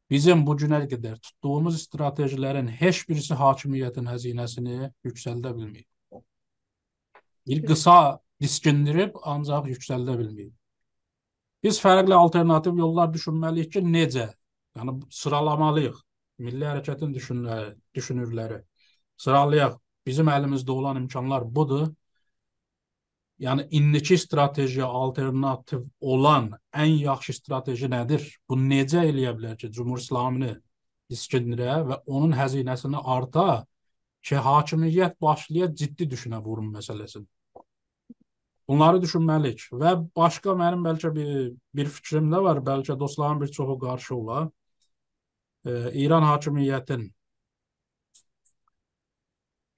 بیزیم بو گونه قدر توتدوغوموز استراتژی‌لرین هئچ بیریسی حاکمیتین هزینه‌سینی یوکسلده بیلمه‌ییب. بیر قیسا دیسکیندیریب، آنجاق یوکسلده بیلمه‌ییب. بیز فرقلی آلترناتیو یوللار دوشونمه‌لی‌ییک کی، نئجه؟ یعنی، سیرالامالی‌ییق. میللی حرکتین دوشونلری، دوشونورلری سیرالایاق. بیزیم الیمیزده اولان امکانلار بودور. یعنی، ایندیکی استراتژی‌یه آلترناتیو اولان ان یاخشی استراتژی نه‌دیر؟ بو نئجه ائلیه بیلر کی، جمهوری اسلامی‌نی دیسکیندیره و اونون هزینه‌سینی آرتا کی، حاکمیت باشلایا جدی دوشونه بورون مسئله‌سینی؟ بونلاری دوشونمه‌لی‌ییک. و باشقا منیم بلکه بیر، بیر فیکریم ده وار، بلکه دوستلارین بیر چوخو قارشی اولا. ائ، ایران حاکمیتین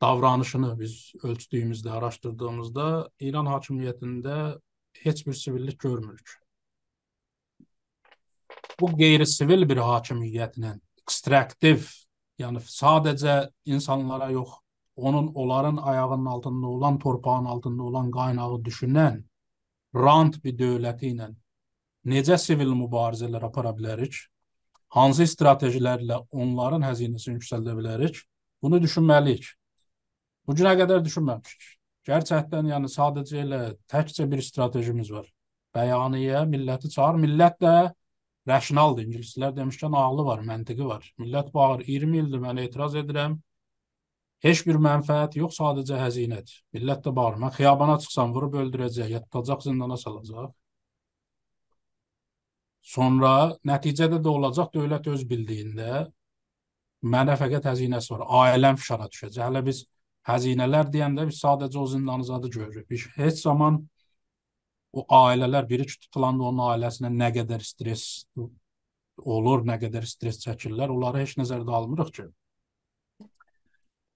داورانیشینی بیز اؤلچدویوموزده، آراشدیردیغیمیزدا ایران حاکمیتینده هئچ بیر سیویللیک گؤرموروک. بو غیر سیویل بیر حاکمیتله، اکستراکتیو، یعنی ساده‌جه اینسانلارا یوخ، اونون، اونلارین آیاغینین آلتیندا اولان، تورپاغین آلتیندا اولان قایناغی دوشونن رانت بیر دؤولتی ایله نئجه سیویل موباریزه‌لر آپارا بیلریک؟ هانسی استراتژی‌لرله اونلارین هزینه‌سینی یوکسلده بیلریک؟ بونو دوشونمه‌لی‌ییک. بو گونه قدر دوشونمه‌میشیک. گئرچکدن، یعنی، ساده‌جه ائله تکجه بیر استراتژیمیز وار. بیانیه، میللتی چاغیر. میللت ده رشنالدیر. اینگیلیسلر دئمیشکن، عاغلی وار، منطقی وار. میللت باغیریر: «اییرمی ایلدیر من اعتراض ائدیرم. هئچ بیر منفعت یوخ، ساده‌جه هزینه‌دیر.» میللت ده باغیریر: «من خیابانا چیخسام، ووروب اؤلدوره‌جک، یا توتاجاق، زیندانا سالاجاق.» سونرا نتیجه‌ده ده اولاجاق، دؤولت اؤز بیلدیگینده، منه فقط هزینه‌سی وار. عائله‌م فشارا دوشه‌جک. هله بیز هزینه‌لر دئینده بیز ساده‌جه او زیندانی زادی گؤروروک. بیز هئچ زامان او عائله‌لر، بیری کی توتولاندا اونون عائله‌سینه نه قدر استرس اولور، نه قدر استرس چکیرلر، اونلاری هئچ نظرده آلمیریق کی.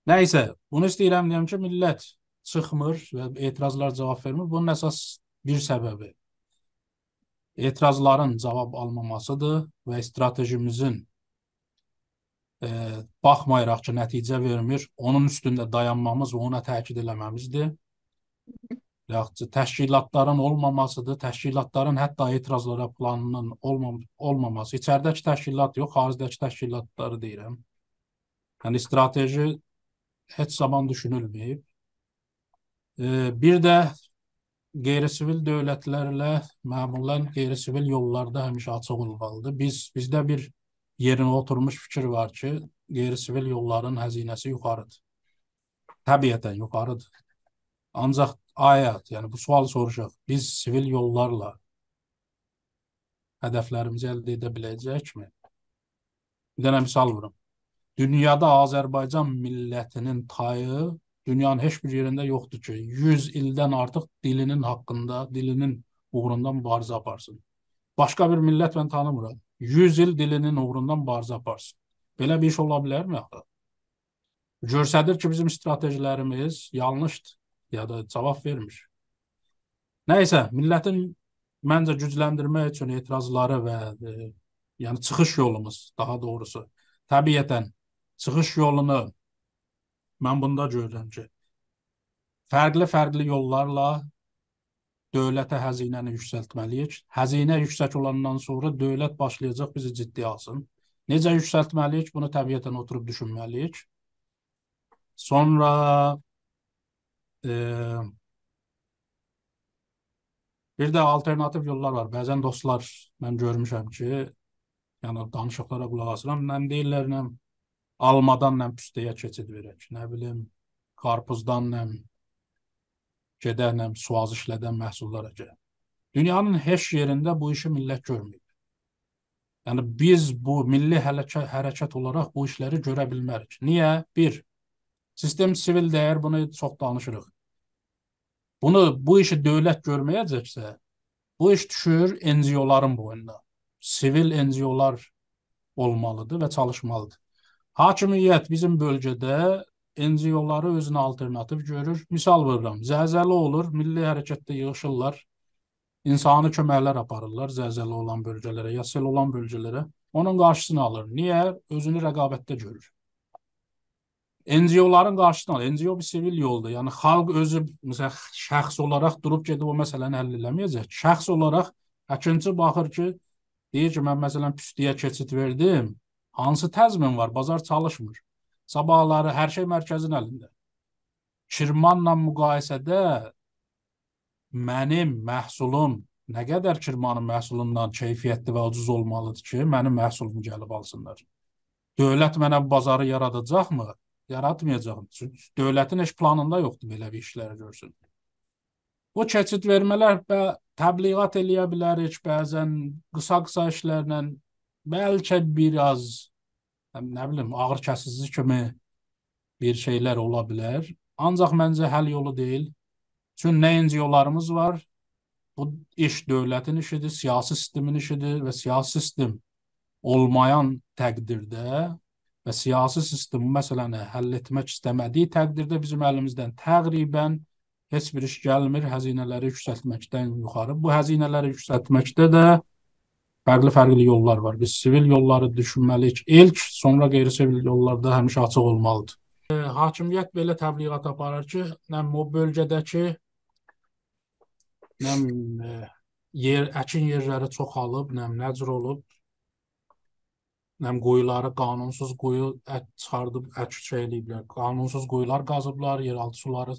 نه‌یسه، بونو ایسته‌ییرم دئیم کی، میللت چیخمیر و اعتراضلار جاواب وئرمیر. بونون اساس بیر سببی اعتراضلارین جاواب آلماماسیدیر و استراتژیمیزین، ائ، باخمایاراق کی، نتیجه وئرمیر، اونون اوستونده دایانمامیز و اونا تأکید ائله‌مه‌میزدیر. یاخود تشکیلاتلارین اولماماسیدیر، تشکیلاتلارین حتی اعتراضلارا پلانینین اولمام-، اولماماسی. ایچریده‌کی تشکیلات یوخ، خاریجده‌کی تشکیلاتلاری دئییرم. یعنی، استراتژی هئچ زامان دوشونولمه‌ییب. ائ، بیر ده غیر سیویل دؤولتلرله معمولاً غیر سیویل یوللار دا همیشه آچیق اولمالیدیر. بیز، بیزده بیر یئرینه اوتورموش فیکیر وار کی، غیر سیویل یوللارین هزینه‌سی یوخاریدیر. طبیعتاً یوخاریدیر. آنجاق آیا، یعنی بو سؤالی سوروشاق: بیز سیویل یوللارلا هدفلریمیزی الده ائده بیله‌جکمی؟ بیر دنه مثال ووروم. دونیادا آذربایجان میللتینین تایی دونیانین هئچ بیر یئرینده یوخدور کی، یوز ایلدن آرتیق دیلینین حاقیندا، دیلینین اوغروندا موباریزه آپارسین. باشقا بیر میللت من تانیمیرام، یوز ایل دیلینین اوغروندا موباریزه آپارسین. بئله بیر ایش اولا بیلرمی آخی؟ گؤستریر کی، بیزیم استراتژی‌لریمیز یانلیشدیر، یا دا جاواب وئرمیر. نه‌یسه، میللتین، منجه، گوجلندیرمک اوچون اعتراضلاری و، ائ، یعنی چیخیش یولوموز، داها دوغروسو، طبیعتاً چیخیش یولونو من بوندا گؤرورم کی، فرقلی-فرقلی یوللارلا دؤولته هزینه‌نی یوکسلتمه‌لی‌ییک. هزینه یوکسک اولاندان سونرا دؤولت باشلایاجاق بیزی جدی‌یه آلسین. نئجه یوکسلتمه‌لی‌ییک، بونو طبیعتاً اوتوروب دوشونمه‌لی‌ییک. سونرا، ائ، بیر ده آلترناتیو یوللار وار. بعضاً دوستلار، من گؤرموشم کی، یعنی دانیشیقلارا قولاق آسیرام، من دئییرلر، نه آلمادان نه پوسته‌یه کئچید وئرک، نه بیلیم، قارپیزدان نه گئدک، نه سوازیشلادان محصوللارا گئدک. دونیانین هئچ یئرینده بو ایشی میللت گؤرمه‌ییب. یعنی بیز بو میللی حرکت، حرکت اولاراق بو ایشلری گؤره بیلمریک. نییه؟ بیر، سیستم سیویل دئییل، بونو چوخ دانیشیریق. بونو، بو ایشی دؤولت گؤرمه‌یه‌جکسه، بو ایش دوشور NGO-لارین بوینونا. سیویل NGO-لار اولمالیدیر و چالیشمالیدیر. حاکمیت بیزیم بؤلگه‌ده NGO-لاری اؤزونه آلترناتیو گؤرور. مثال وئریرم، زلزله اولور، میللی حرکتده ییغیشیرلار، اینسانی کؤمکلر آپاریرلار زلزله اولان بؤلگه‌لره، یا سئل اولان بؤلگه‌لره. اونون قارشیسینی آلیر. نییه؟ اؤزونو رقابتده گؤرور. NGO-لارین قارشیسینا آل. NGO بیر سیویل یولدور. یعنی خالق اؤزو، مثلا، شخص اولاراق دوروب گئدیب او مسئله‌نی حل ائله‌مه‌یه‌جک. شخص اولاراق اکنچی باخیر کی، دئییر کی، من، مثلا، پوسته‌یه کئچید وئردیم. هانسی تضمین وار؟ بازار چالیشمیر. صاباحلاری هر شئی مرکزین الینده. کرمانلا مقایسه‌ده منیم محصولوم نه قدر کرمانین محصولوندان کیفیتلی و اوجوز اولمالیدیر کی، منیم محصولومو گلیب آلسینلار؟ دؤولت منه بو بازاری یاراداجاقمی؟ یاراتمایاجاق. چونکی دؤولتین هئچ پلانیندا یوخدور بئله بیر ایشلری گؤرسون. بو کئچید وئرمه‌لر و تبلیغات ائله‌یه بیلریک، بعضا قیسا-قیسا ایشلرله، بلکه بیر آز، نه بیلیم، آغیر کسیجی کیمی بیر شئیلر اولا بیلر. آنجاق منجه حل یولو دئییل. چون نه NGO-لاریمیز وار، بو ایش دؤولتین ایشیدیر، سیاسی سیستمین ایشیدیر و سیاسی سیستم اولمایان تقدیرده و سیاسی سیستم بو مسئله‌نی حل ائتمک ایسته‌مه‌دیگی تقدیرده بیزیم الیمیزدن تقریبا هئچ بیر ایش گلمیر هزینه‌لری یوکسلتمکدن یوخاری. بو هزینه‌لری یوکسلتمکده ده فرقلی-فرقلی یوللار وار. بیز سیویل یوللاری دوشونمه‌لی‌ییک ایلک، سونرا غیر سیویل یوللار دا همیشه آچیق اولمالیدیر. ائ، حاکمیت بئله تبلیغات آپاریر کی، نه بیلیم، او بؤلگه‌ده‌کی، نه بیلیم، ائ، یئر، اکین یئرلری چوخالیب، نه بیلیم، نه جور اولوب، نه بیلیم، قویولاری، قانونسوز قویو اک-، چیخاردیب، اک-، شئی ائله‌ییبلر، قانونسوز قویولار قازیبلار، یئرآلتی سولاری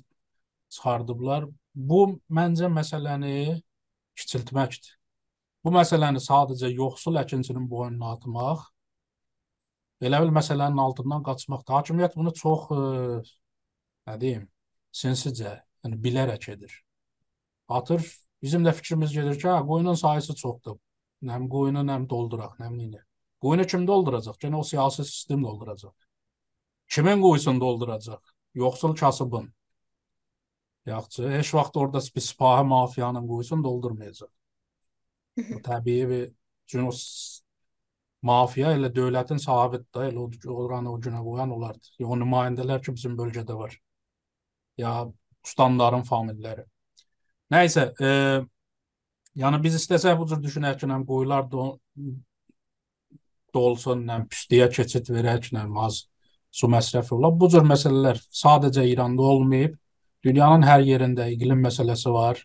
چیخاردیبلار. بو، منجه، مسئله‌نی کیچیلتمکدیر. بو مسئله‌نی ساده‌جه یوخسول اکنچی‌نین بوینونا آتماق، ائله بیل مسئله‌نین آلتیندان قاچماقدیر. حاکمیت بونو چوخ، ائ، نه دئییم، سینسیجه، یعنی بیله‌رک ائدیر. آتیر، بیزیم ده فیکریمیز گئدیر کی، هه، قویونون ساییسی چوخدور. نه بیلیم، قویونو نه بیلیم دولدوراق، نه بیلیم، نئینه. قویونو کیم دولدوراجاق؟ گئنه او سیاسی سیستم دولدوراجاق. کیمین قویوسونو دولدوراجاق؟ یوخسول کاسیبین. یاخشی، هئچ واخت اورادا بیر سپاهی مافیانین قویوسونو دولدورمایاجاق. بو طبیعی بیر، چونکی او س-، مافیا ائله دؤولتین صاحیبیدیر ده، ائله او، اورانی او گونه قویان اولاردی. یا او نماینده‌لر کی، بیزیم بؤلگه‌ده وار. یا استاندارین فامیللری. نه‌یسه، ائ، یعنی بیز ایسته‌سک بو جور دوشونک کی، نه بیلیم، قویولار دو-، دولسون، نه بیلیم، پوسته‌یه کئچید وئرک، نه بیلیم، آز سو مصرفی اولا. بو جور مسئله‌لر ساده‌جه ایراندا اولماییب. دونیانین هر یئرینده اقلیم مسئله‌سی وار.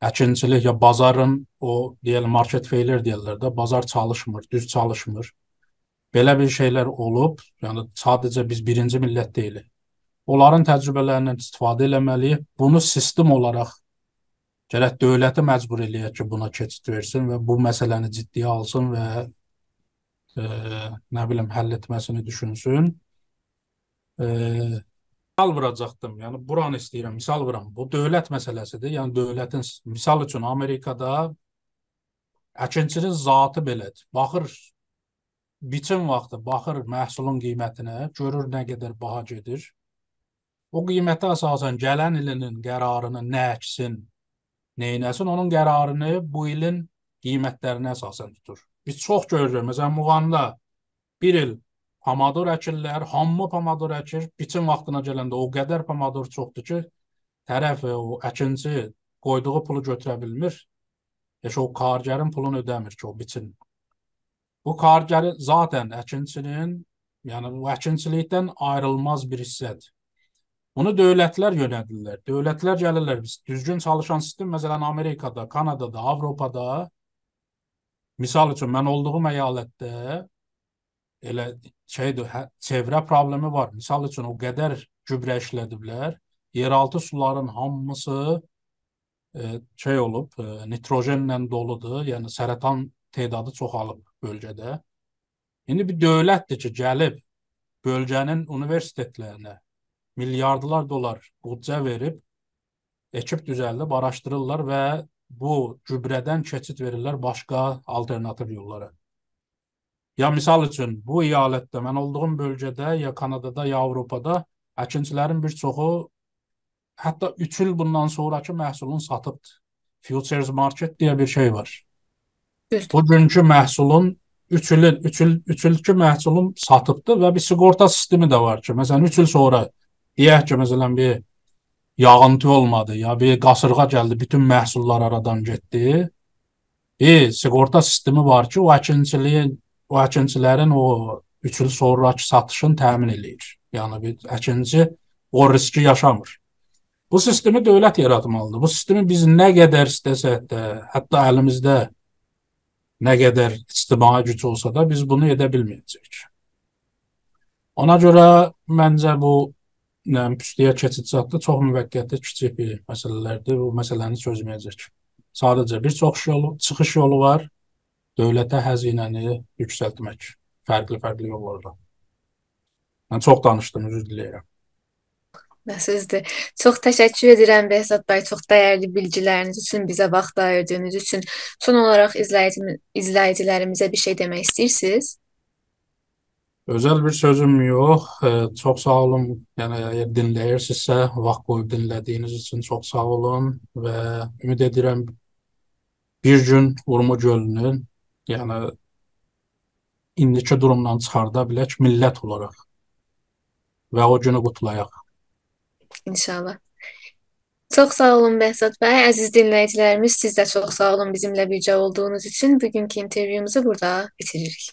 اکنچیلیک یا بازارین او، دئیه‌لیم، market failure دئیرلر ده، بازار چالیشمیر، دوز چالیشمیر. بئله بیر شئیلر اولوب، یعنی ساده‌جه بیز بیرینجی میللت دئییلیک. اونلارین تجربه‌لریندن استفاده ائله‌مه‌لی‌ییک. بونو سیستم اولاراق گرک دؤولتی مجبور ائله‌یک کی، بونا کئچید وئرسین و بو مسئله‌نی جدی‌یه آلسین و، ائ، نه بیلیم، حل ائتمه‌سینی دوشونسون. ائ، مثال ووراجاقدیم، یعنی بورانی ایسته‌ییرم، مثال وورام. بو دؤولت مسئله‌سیدیر، یعنی دؤولتین، مثال اوچون، آمریکادا اکنچی‌نین ذاتی بئله‌دیر. باخیر، بیچین واختی باخیر محصولون قیمتینه، گؤرور نه قدر باها گئدیر. او قیمته اساساً گلن ایلینین قرارینی نه اکسین، نئینه‌سین، اونون قرارینی بو ایلین قیمتلرینه اساساً توتور. بیز چوخ گؤروروک، مثلا، موغاندا بیر ایل پامادور اکیرلر، هامی پامادور اکیر، بیچین واختینا گلنده او قدر پامادور چوخدور کی، طرف، او اکنچی قویدوغو پولو گؤتوره بیلمیر. هئچ او کارگرین پولونو اؤده‌میر کی، او بیچین. بو کارگری ذاتاً اکنچی‌نین، یعنی بو اکنچیلیکدن آیریلماز بیر حیصه‌دیر. بونو دؤولتلر یؤنه‌دیرلر. دؤولتلر گلیرلر، بیز دوزگون چالیشان سیستم، مثلا، آمریکادا، کانادادا، آوروپادا، مثال اوچون، من اولدوغوم ایالتده ائله شئیدیر، هه، چئوره پروبلئمی وار. مثال اوچون، او قدر گوبره ایشله‌دیبلر، یئرآلتی سولارین هامیسی، ائ، شئی اولوب، ائ، نیتروژنله دولودور، یعنی سرطان تعدادی چوخالیب بؤلگه‌ده. ایندی بیر دؤولتدیر کی، گلیب بؤلگه‌نین اونیوئرسیتئتلرینه میلیاردلار دلار بودجه وئریب، اکیپ دوزلدیب، آراشدیریرلار و بو گوبره‌دن کئچید وئریرلر باشقا آلترناتیو یوللارا. یا مثال اوچون، بو ایالتده، من اولدوغوم بؤلگه‌ده، یا کانادادا، یا آوروپادا اکنچی‌لرین بیر چوخو حتی اوچ ایل بوندان سونراکی محصولون ساتیبدیر. Futures market دئیه بیر شئی وار. دوزدور. بوگونکو محصولون اوچ ایلین، اوچ ایل، اوچ ایلکی محصولون ساتیبدیر و بیر سیگورتا سیستمی ده وار کی، مثلا، اوچ ایل سونرا دئیک کی، مثلا، بیر یاغینتی اولمادی، یا بیر قاسیرغا گلدی، بوتون محصوللار آرادان گئتدی. بیر سیگورتا سیستمی وار کی، او اکنچیلیگین، او اکنچی‌لرین او اوچ ایل سونراکی ساتیشینی تأمین ائله‌ییر. یعنی بیر اکینچی او ریسکی یاشامیر. بو سیستمی دؤولت یاراتمالیدیر. بو سیستمی بیز نه قدر ایسته‌سک ده، حتی الیمیزده نه قدر اجتماعی گوج اولسا دا، بیز بونو ائده بیلمه‌یه‌جه‌ییک. اونا گؤره منجه بو، یعنی، پوسته‌یه کئچید چاتدی چوخ موقتی، کیچیک بیر مسئله‌لردیر. بو مسئله‌نی چؤزمه‌یه‌جک. ساده‌جه بیر چوخ یولو، چیخیش یولو وار. دؤولته هزینه‌نی یوکسلتمک. فرقلی-فرقلی یوللارلا. من چوخ دانیشدیم، عذر دیله‌ییرم. نه سؤزدور. چوخ تشکر ائدیرم، بهزاد بی، چوخ دیرلی بیلگیلرینیز اوچون، بیزه واخت آییردیغینیز اوچون. سون اولاراق ایزله‌ییجی-، ایزله‌ییجیلریمیزه بیر شئی دئمک ایسته‌ییرسینیز؟ اؤزل بیر سؤزوم یوخ. ائ، چوخ ساغ اولون. یعنی، اگر دینله‌ییرسینیزسه، واخت قویوب دینله‌دیگینیز اوچون چوخ ساغ اولون و امید ائدیرم بیر گون اورمو گؤلونون، یعنی، ایندیکی دورومدان چیخاردا بیلک میللت اولاراق و او گونو قوتلایاق. انشاءالله. چوخ ساغ اولون، بهزاد بی. عزیز دینله‌ییجیلریمیز، سیز ده چوخ ساغ اولون بیزیمله بیرگه اولدوغونوز اوچون. بوگونکو اینترویوموزو بورادا بیتیریریک.